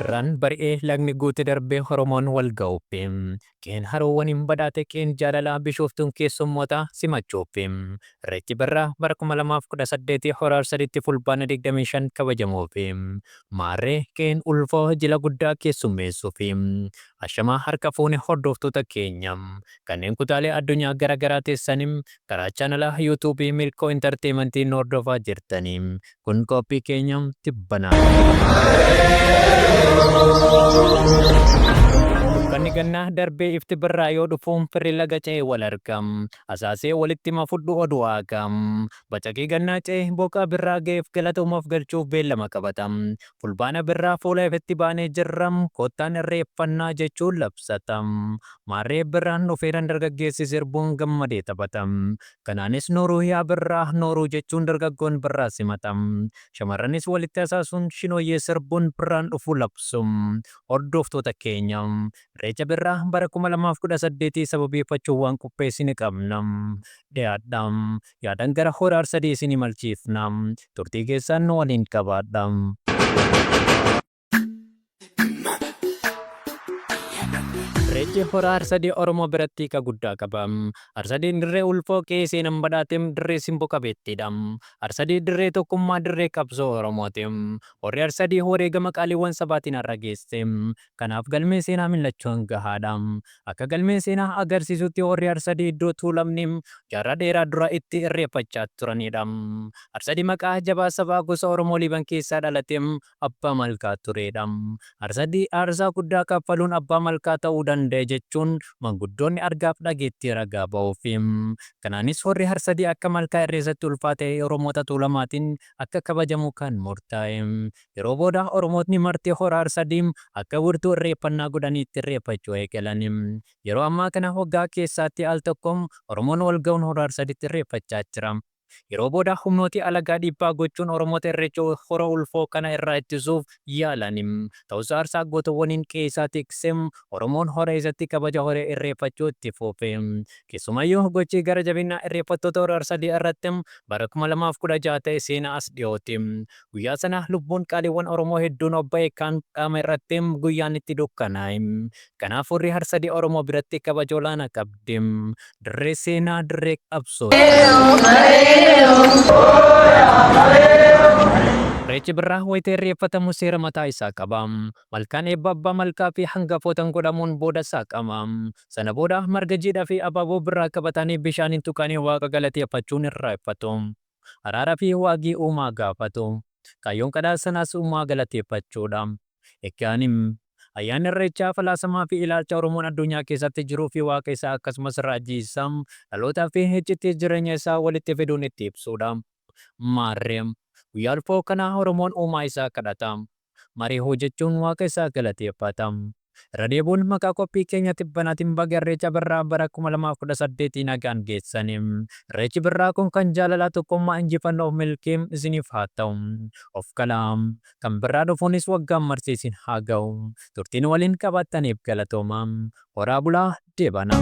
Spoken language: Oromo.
Birraan bari'ee lagni guute darbee Oromoon wal ga'uufi. Qe'een haroowwaniin badhaate qe'een jaalalaa Bishooftuun keessummoota simachuufi. Irreechi Birraa bara 2018 Hora Arsadiitti Fulbaana 25 kabajamuufi. Maarree qe'een ulfoo jila guddaa keessummeessuufi. Ashamaa harka fuune hordoftoota keenya. Kanneen kutaalee addunyaa gara garaa teessanii karaa chaanala YouTube Milkoo Entertainment nu hordofaa jirtanii. Kun qophii keenya tibbanaati. Dukkanni gannaa darbee ifti birraa yoo dhufu firri laga ce'e wal arga. Asaasee walitti hima fudhu oduu aaga. Bacaqii gannaa ce'e booqaa birraa ga'eef galata uumaaf galchuuf beellama qabata. Fulbaana birraa fuula ifatti baanee jirra koottaan irreeffannaa jechuun labsata. Maarree birraan dhufeeran dargaggeessi sirbuun gammadee taphata. Kanaanis nooruu yaa birraa nooruu jechuun dargaggoon birraa simata. Shamarranis walitti asaasuun shinooyyee sirbuun birraan dhufuu labsu. Hordoftoota keenya Irreecha Birraa bara 2018 sababeeffachuun waan qopheessine qabna. Dhiyaadhaa. Yaadan gara Hora Arsadii isin imalchiifna. Turtii keessan nu waliin qabaadhaa. Irreechi Hora Arsadii Oromoo biratti hiika guddaa qaba. Arsadiin dirree ulfoo qe'ee seenan badhaate dirree simbo qabeettiidha. Arsadii dirree tokkummaa dirree qabsoo Oromooti. Horri Arsadii wareegama qaaliiwwan sabaatiin har'a geesse. Kanaaf galmee seenaa mil'achuun gahaadha. Akka galmeen seenaa agarsiisutti Horri Arsadii iddoo Tuulamni jaarraa dheeraa dura itti irreeffachaa turaniidha. Arsadi maqaa jabaa sabaa gosa Oromoo Liiban keessaa dhalate Abbaa Malkaa tureedha. Arsadii aarsaa guddaa kaffaluun Abbaa Malkaa ta'uu danda'e jechuun manguddoonni argaaf dhageettii ragaa ba'uufi. Kanaanis Horri Harsadii akka Malkaa Irreessatti ulfaa ta'ee Oromoota Tuulamaatiin akka kabajamu kan murtaa'e. Yeroo booda Oromootni marti Hora Harsadii akka wirtuu irreeffannaa godhanii itti irreeffachuu eegalan. Yeroo ammaa kana waggaa keessaatti al tokko Oromoon walga'uun Hora Harsadiitti irreeffachaa jira. Yeroo booda humnooti alagaa dhiibbaa gochuun Oromoota Irreecha Hora Ulfoo kana irraa ittisuuf yaalani. Ta'us aarsaa gootowwaniin qe'ee isaa tikse Oromoon hora isatti kabaja horee irreeffachuu itti fufe. Keessumayyuu gochi gara jabinnaa irreeffattoota Hora Arsadii irratti bara 2016 ta'e seenaa as dhiyooti. Guyyaa sana lubbuun qaaliiwwan Oromoo hedduun obba'e kaan qaama irratti guyyaan itti dukkanaa'e. Kanaaf Horri Harsadii Oromoo biratti kabaja olaanaa qabdi. Dirree seenaa, dirree qabsooti. Irreechi Birraa wayita irreeffatamu seera mataa isaa qaba. Malkaan eebba abbaa malkaa fi hangafootan godhamuun booda saaqama. Sana booda marga jiidhaa fi abaaboo birraa qabatanii bishaaniin tuqanii Waaqa galateeffachuun irreeffatu. Araara fi waagii uumaa gaafatu. Kaayyoon kadhaa sanaas uumaa galateeffachuudha. Egaan Ayyaanni Irreechaa falaasamaa fi ilaalcha Oromoon addunyaa keessatti jiruu fi Waaqa isaa akkasumas raajii isaa dhalootaa fi iccitii jireenya isaa walitti fiduun itti ibsuudha. Maarree, guyyaa ulfoo kana Oromoon uumaa isaa kadhata. Mariihuu jechuun Waaqa isaa galateeffata. Irra deebi'uun maqaa qophii keenya tibbanaatiin baga Irreecha Birraa bara 2018 nagaan geessani. Irreechi Birraa kun kan jaalalaa, tokkummaa, injifannoof milkii isiniif haa ta'u. Ofkalaa! Kan birraa dhufuunis waggaan marsee isin haa ga'u. Turtii nu waliin qabaattaniif galatoomaa. Horaa bulaa deebanaa.